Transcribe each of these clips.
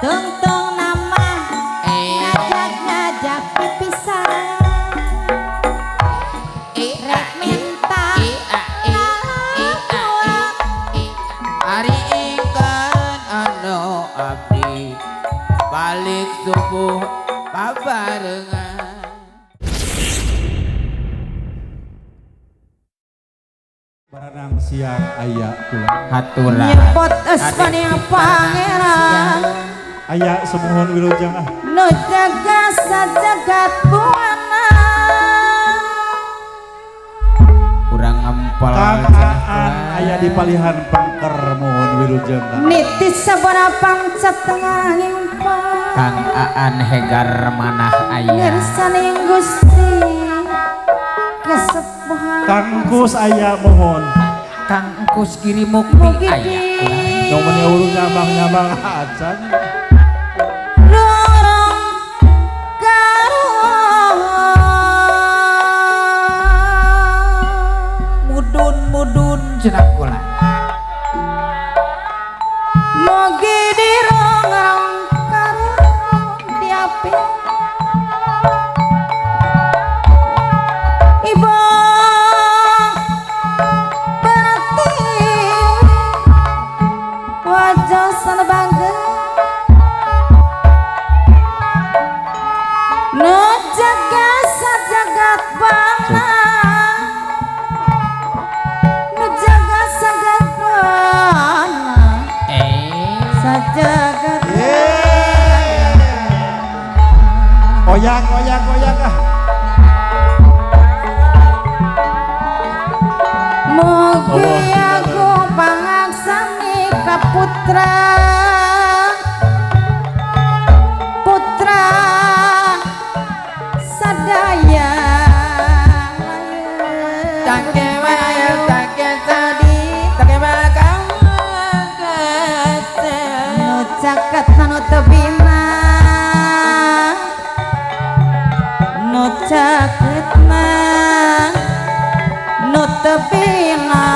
Tungtung nama ngajak-ngajak pipisan. Rek minta Ari ingkang anu abdi balik subuh babarengan. Baranang siang aya kula. Haturan. Nyebut asmane pangeran. Aya sumuhun wilujeng ah. Nu jaga sajagat buana. Urang ngempel Kang cenah Aan kula. Aya di palihan pangker mohon wilujeng Kang. Niti sabara pangcat tengahing Kang Aan hegar manah aya. Ngersaning Gusti kesepuhan. Kang Kus aya mohon. Kang Kus Giri Mukti Mugi aya. di Yang meni urung nyambang-nyambang acan. Rorong karuan. Mudun-mudun cenah kula. Mugi dirongrong karuan diapi. Ibu berarti wajah sana bangga. Nu jaga sajagat bana. Nu jaga sajagat bana. Sajagat. Oyak oyak oyak ah. Mugi Allah, aku pangaksami ka putra putra sadaya. Take wae take sadi take bakal Nu caket nu tebina. Nu caket nu tebina.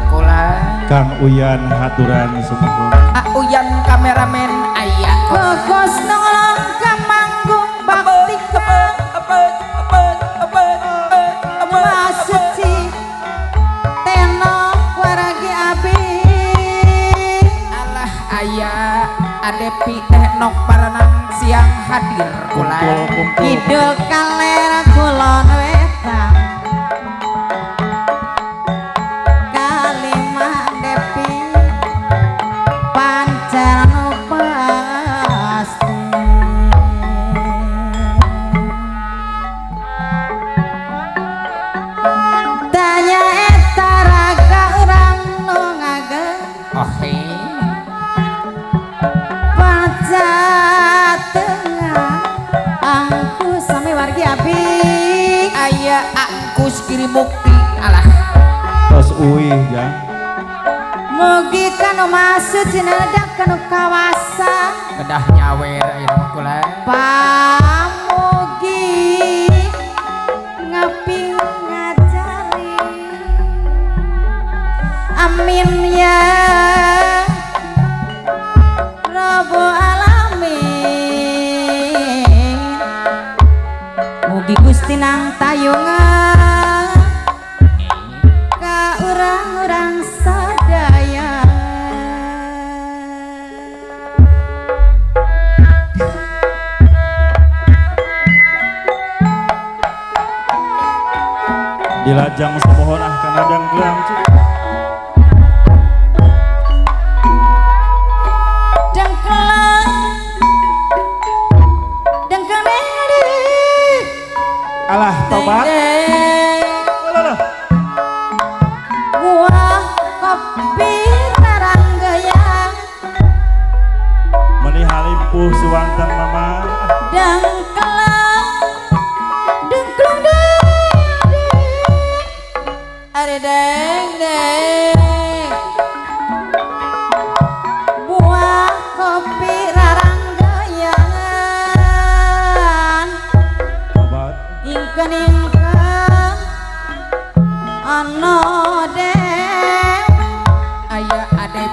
Kula. Kang Uyan haturan sumuhun. Uyan kameramen aya. Kokos nolong ka manggung bakti Masuci tenok waragi abi. Alah aya Adepi teh nok paranang siang hadir kula. Kumpul kumpul. Kidul kaler kulon wetan kalima Depi pancar nu pasti. Tanya eta raga urang nu ngageng. Ohe. Paca tengah angku sami wargi abi. Aya Angkus Giri Mukti alah. Tos uih jang. Mugi kanu masuk cinedak kanu kawasa. Kedah nyawer ayeuna mah kula. Pamugi ngaping ngajari. Amin ya Rabbul alamin. Mugi Gusti nang tayungan ka urang-urang sadaya. Dilajang sumuhun ah kana dangkelang cuk. Dengkelang dengkelang Alah tobat. Alah. Buah kopi taranggayang. Meni halimpuh suwanten mama. Dengkelang dengkelang deng. Are deng deng. Buah kopi raranggayangan. Tobat. Ingkang ingkang ana den. Aya Adepi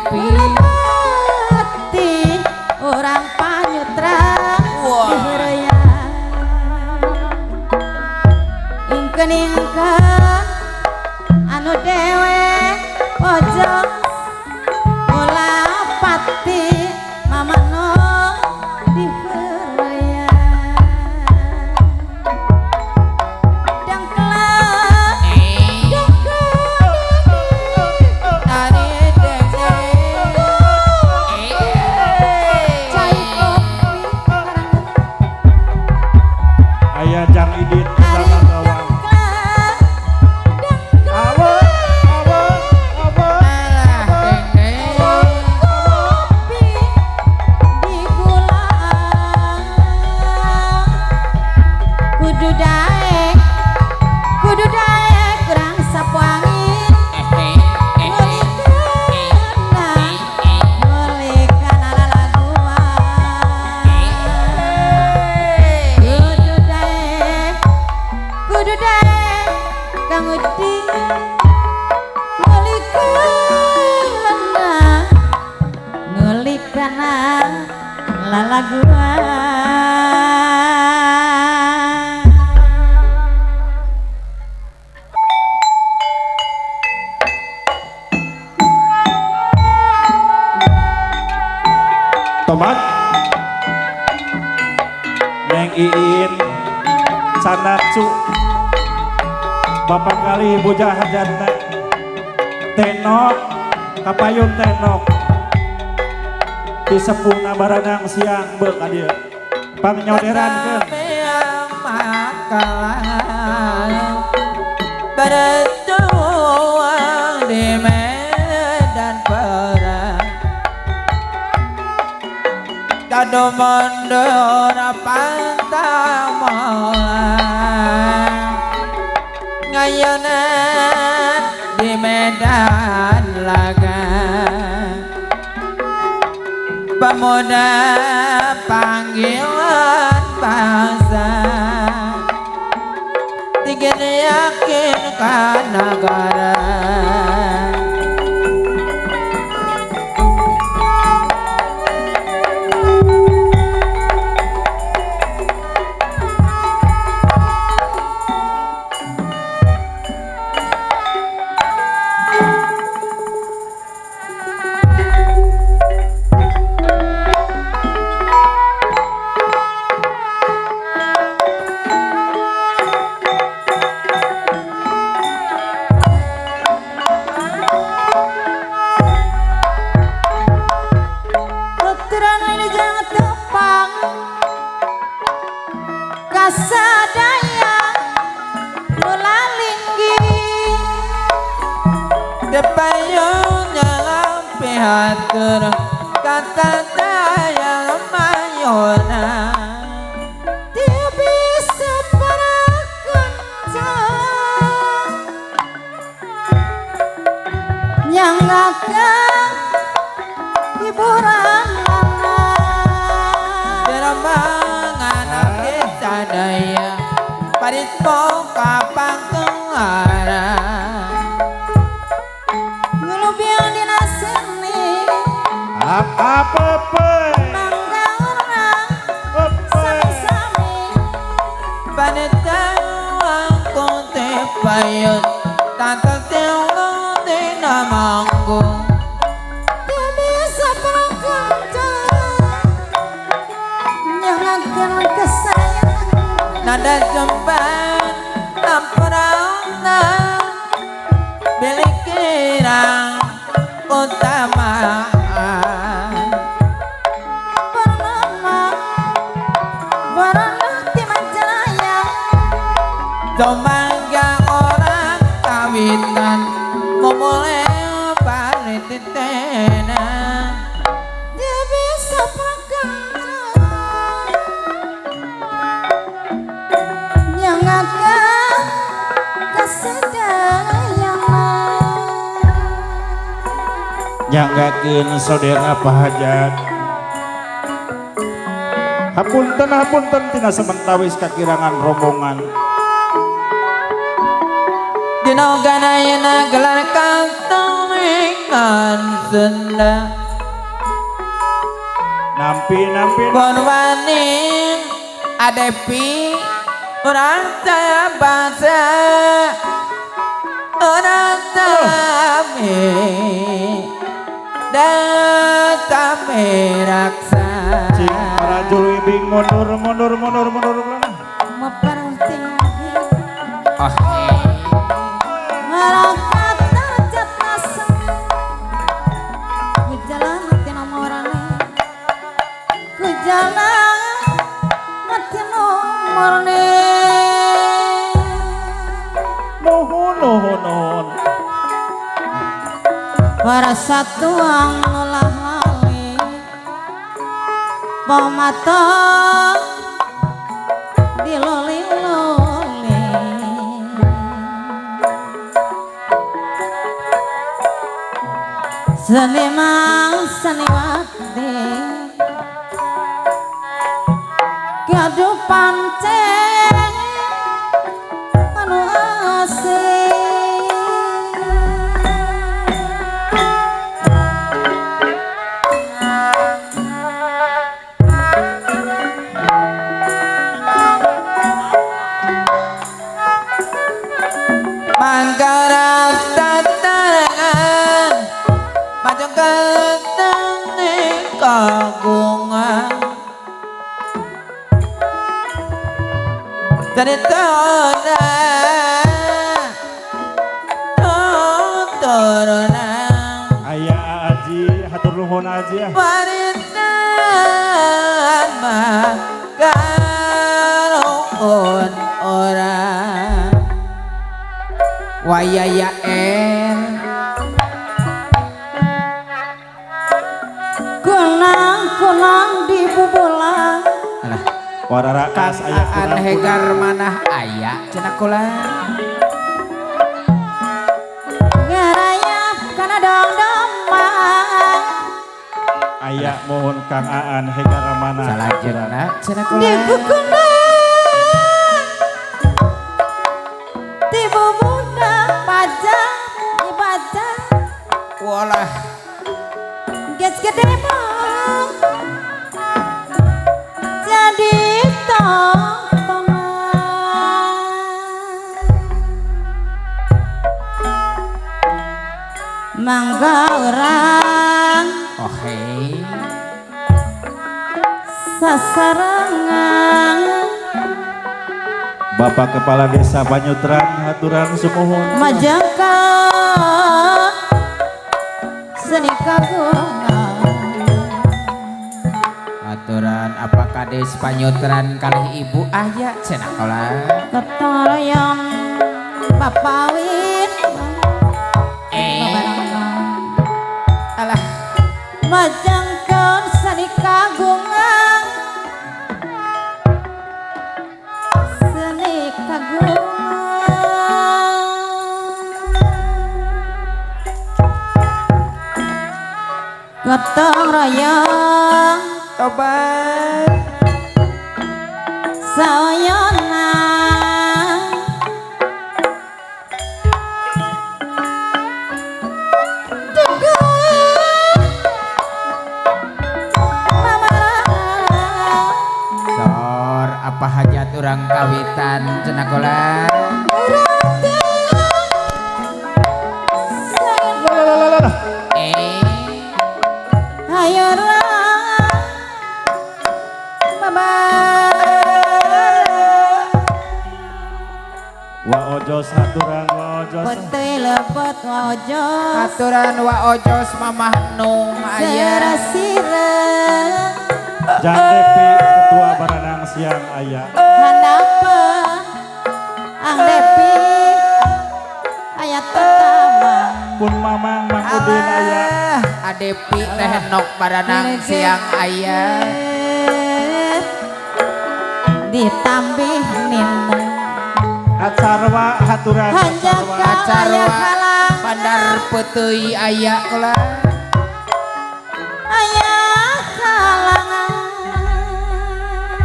Lalaguan Tobat Neng Iin Sanakcu Bapak kali bujah hajatna Tenok kapayun tenok disepuhna baranang siang beuk ka dieu pangnyoderankeun Berjuang di medan perang Kado mundur pantang molang Ngayonan di medan laga Pemuda panggilan bangsa Tinggi yakinkan negara Kasadaya mulalinggi Depayung nyalampi hatur kata daya mayona Dia bisa parakenca Nyangakan hiburan Sadaya paris kapang kelara Ngulubiang dina seni Apa Mangga urang sami-sami Panetang konte payun Tante teulung dina manggung Dia bisa parakenca Nyangakeun kesayangan Nada jembat amprana Bilik kirang utamaan Bernama Baranah ti Majalaya Domangga orang kawinan Memulai parititena Dia bisa prakenca Nyangakeun kasadayana Nyanggakeun saudara pahajat Hapunten hapunten tina samentawis kakirangan rombongan Dina ganayana gelar kantongan Sunda Nampi nampi Bonwani adepi Orang bangsa Orang tami Datami raksa Cing parajul ibing mundur mundur mundur mundur Mepertinggi Ngarakat darjat nasem Kujalan hati nomorane Kujalan hati nomorne Nuhun nuhun nuhun Para satuang nulah lali Pamato diloli-loli Seniman seniwati Gaduh pancen anu asih Saritona tuturuna Aya Aji hatur nuhun Aji ah. Paritan makaruun orang wayaya el Kunang-kunang di bubulang alah Warara Kang as aya Aan kunang-kunang. Hegar manah aya cenah kula ngarayap kana dong-domang Aya mohon Kang Aan Hegar manah. Salajengna cenah kula di kukunang di bubulang pajak dibaca walah geus gede mah jadi tontonan mangga urang oke sasarengan Bapak Kepala Desa Panyutran haturan sumuhun. majangka seni kagungan aturan apa kades Panyutran kalih ibu aya cenah kula ketoroyong papawin eh babarengan alah majangkeun seni kagungan seni kagungan gotong royong tobat saoyona Teguh Mamarangan sor apa hajat urang kawitan cenah kula eh Ayo Mama Wa ojos haturan wa ojos. Putih lepet wajah aturan wa ojos mamah nung aya Serasira Jang Depi Ketua Baranang Siang aya. Hanapa Ang Depi Ayat pertama Pun Mamang Mang Udin aya. alah adepi teh nok baranang siang aya Ditambih nina Acarwa haturan Hanjaka acarwa. Acarwa. aya kalang bandar peuteuy aya kula Aya kalangan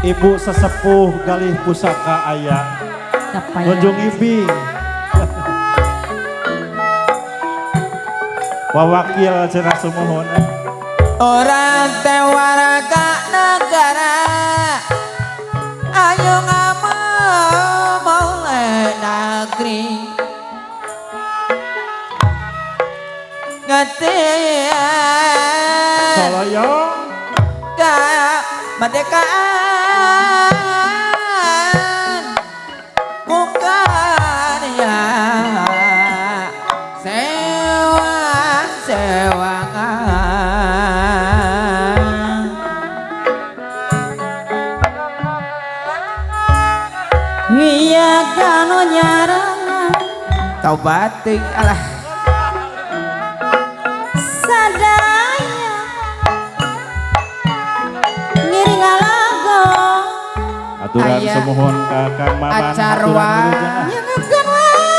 Ibu sesepuh galih pusaka aya. Nunjung ibi. Wawakil cenah sumuhun. Orang teh warga negara ayo ngamau negeri ngetian Soloyong kemerdekaan bukan ya sewang sewangan Iya kanu nyarangan tobat teuing alah sadaya ngiring ngalago aturan Aya. sumuhun ka Kang Maman Acarwa. aturan wilujeng. nyengekeun wae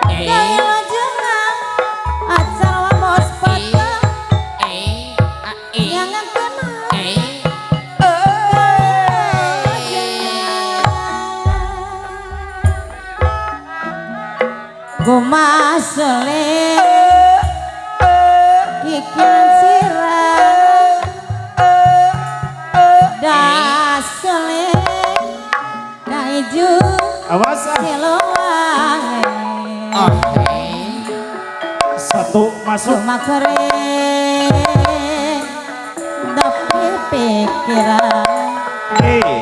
eh gawe lajengan acara bos patah eh a eh nyengekeun wae eh Gumasele kikiran sirah dasele daiju Awas ah. silowange oh Satu masuk. Sumakere tapi pikiran Eh,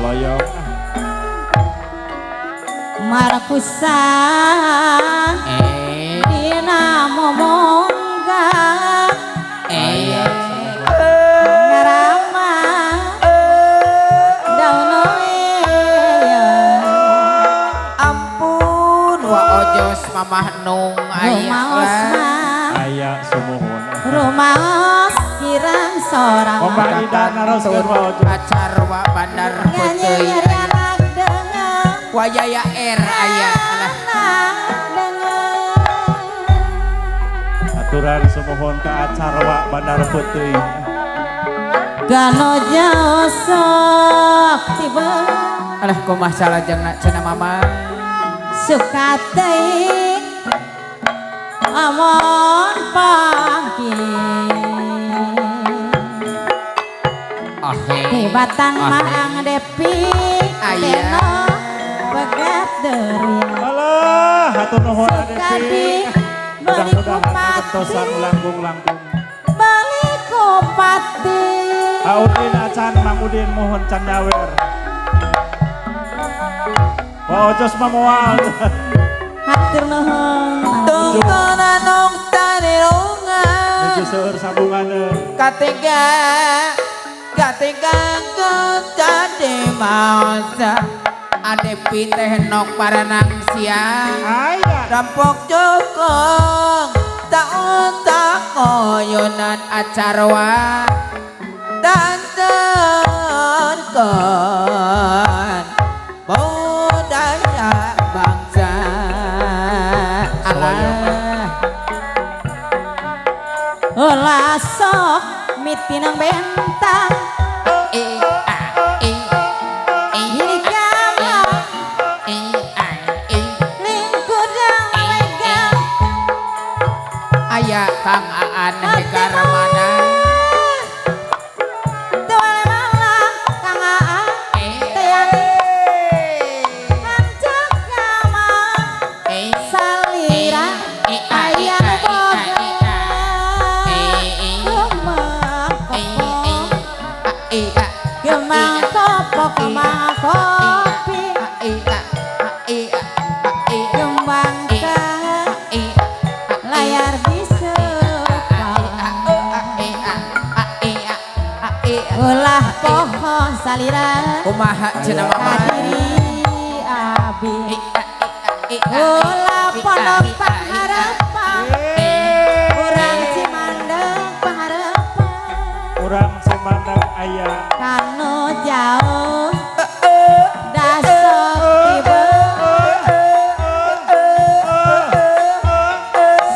Saloyong. Markusa dina momongga ngarama daun. Ampun wa ojos mamah nung aya. Rumaos mah Aya sumuhun. Rumaos kirang sorang. Kembali dan naroskeun wa ojos. Acarwa Bandar Putih Nyanyi anak dengar. Wayaya R aya alah. Anak dengar. Aturan sumuhun ka Acarwa Bandar Putih. Gano jauh sok tiba. Alah kumaha salajengna cenah mama. Suka teuing amon panggih. Di batang maang depi. Aya. Teno pegat deria. Alah, hatur nuhun Suka Adepi. di beli Mudah-mudahan kupati. kagentosan langkung-langkung. Beli kupati. Audin acan Mang Udin mohon can nyawer. Wa ojos mah moal. Hatur nuhun. Tungtonan tarirungan. Nuju seueur sambunganeun. Katega katega kecade masa Adepi teh nok paranang siang. Aya. Rampok jokong taun takoyonan acarwa danten kon budaya bangsa alah. Ulah sok mitinang bentang. E a e e Hingga e a e lingkudang wegang. Aya Kang Aan Hegar mana. Tuale malang Kang Aan. E Teani hancak kama e salira. E a e Aya a e a boga e a e e gemang e kopo. E a e a Gemang kopo kemang kopi. A e a a e a a e a Kembang ke e a layar di a e a a e a a e a. Ulah pohon salira. Kumaha cenah mama. Kadiri abi. E a e a e a Ulah e a pondok e a e a. pangharapan. Urang Cimandeng pangharapan. Urang Cimandang aya. Kanu jauh dasok tiba.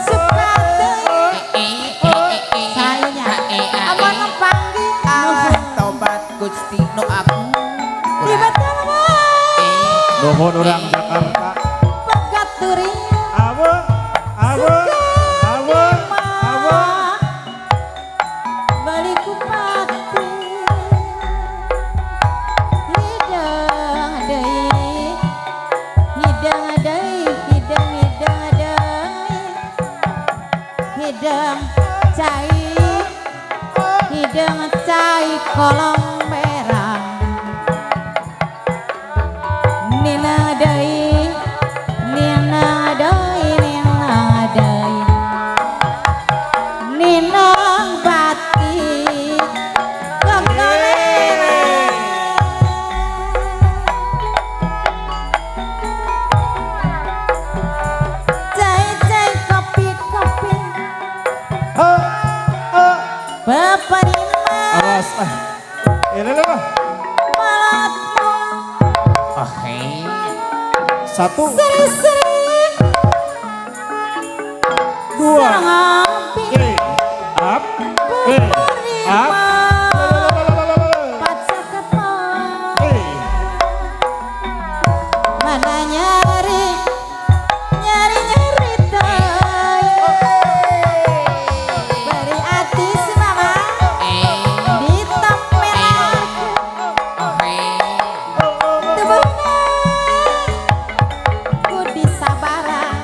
Suka teuing E e e e sayanya. E a Amun e mepanggih Ah, tobat Gusti nu aku. tiba tiba. Nuhun urang Jakarta. Pegat durian. Awe, awe, awe, awe. Beli kupati. Hidang deui. Hidang deui, hidang hidang deui. Hidang cai. Hidang cai kolong merah. Nina deui, nina deui, nina deui. Ninang batik kegoleran. Cai cai kopi kopi. Baparima Awas ah. Ini loh. malatmu. Oke. Satu, Seri seri dua, serang api. E, up, E, up. Baparima pacakepan. E. Mana nyari nyari nyari tay. Beri hati semangat E di tempelarku. oke. Tubuhna ku disabaran.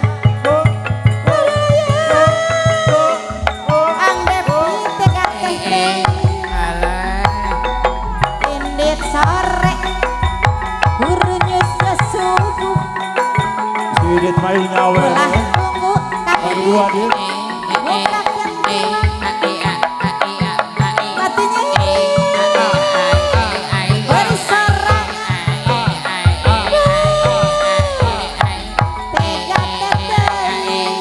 Ang depi tega E teh. alah. Indit sore Widit mah nyawe. Ulah tunggu kaki. Dua dia. Matinya bersorak tega tetei.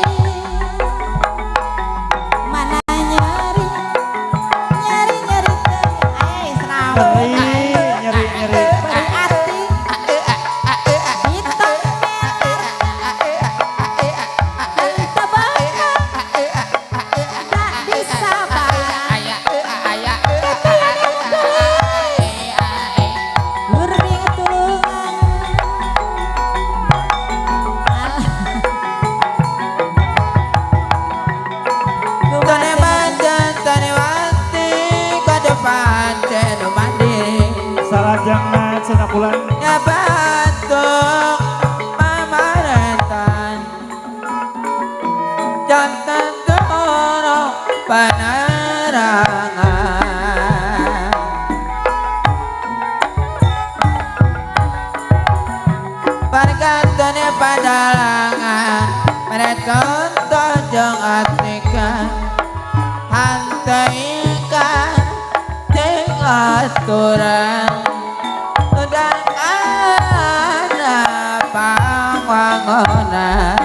Mana nyeri nyeri nyeri teh seram. Nyeri nyeri nyeri. Berarti hitam tak bisa Guring tulungan. Tane manjan tane wanti kadepan cenu mandi Salajengna cenah bulan nyabatuk pamarentan jantan toro panarangan. Pargatone padalangan merecontoh jeng atikan hanteikan ting aturan udan kana pangwangonan.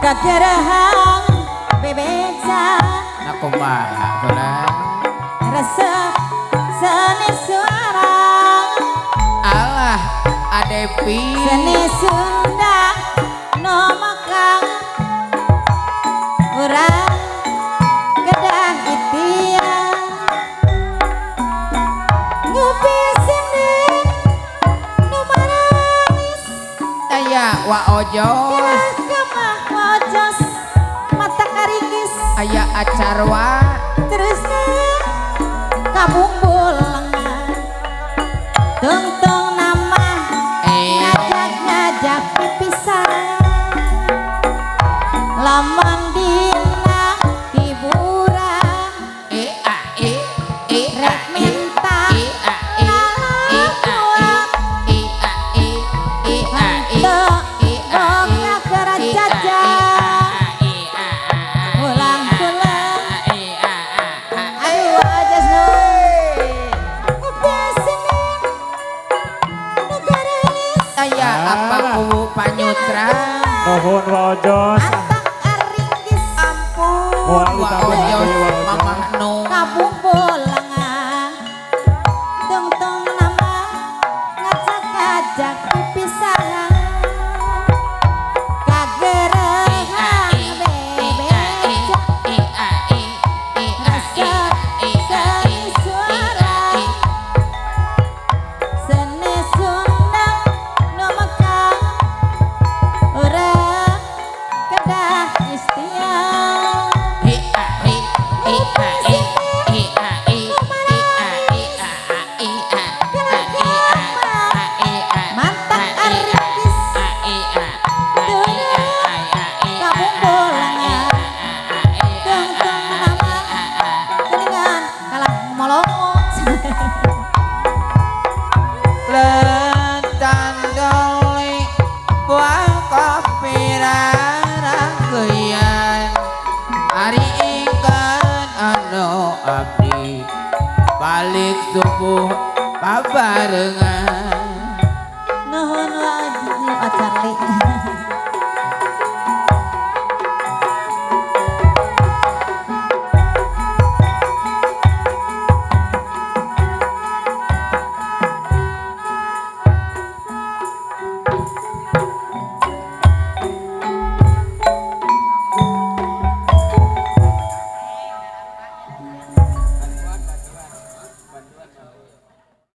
Kagerahang bebeja Nakumaha kula resep seni suara Allah adepi seni Sunda no makang urang kedah itia ngupi sinden nu maranis aya wa ojos kira kemah ojos mata karingis aya acarwa terusnya kabung lengan tungtung nama ngajak-ngajak pipisan lamun dina hiburan rek minta kalakuan henteu boga geura jajan pulang-pulang aduh ajas nu ngopi sinin nu garelis Aya apa kuwu panyutra Nuhun wa ojos. antak aringgis ampun Moal wa ditambah ojos deui wa ojos. mamah nu kabung bolengan tungtung nama ngajak-ngajak pipisahan kagerehan bebeja resep seni suara seni Sunda nu mekang urang kedah istiar mantak aringgis kabung bolengan tungtung nama keningan kalah molongo. Lentan doli buah kopi rarangkeyan ari ikan anu abdi balik subuh babarengan. Nuhun wa Charlie.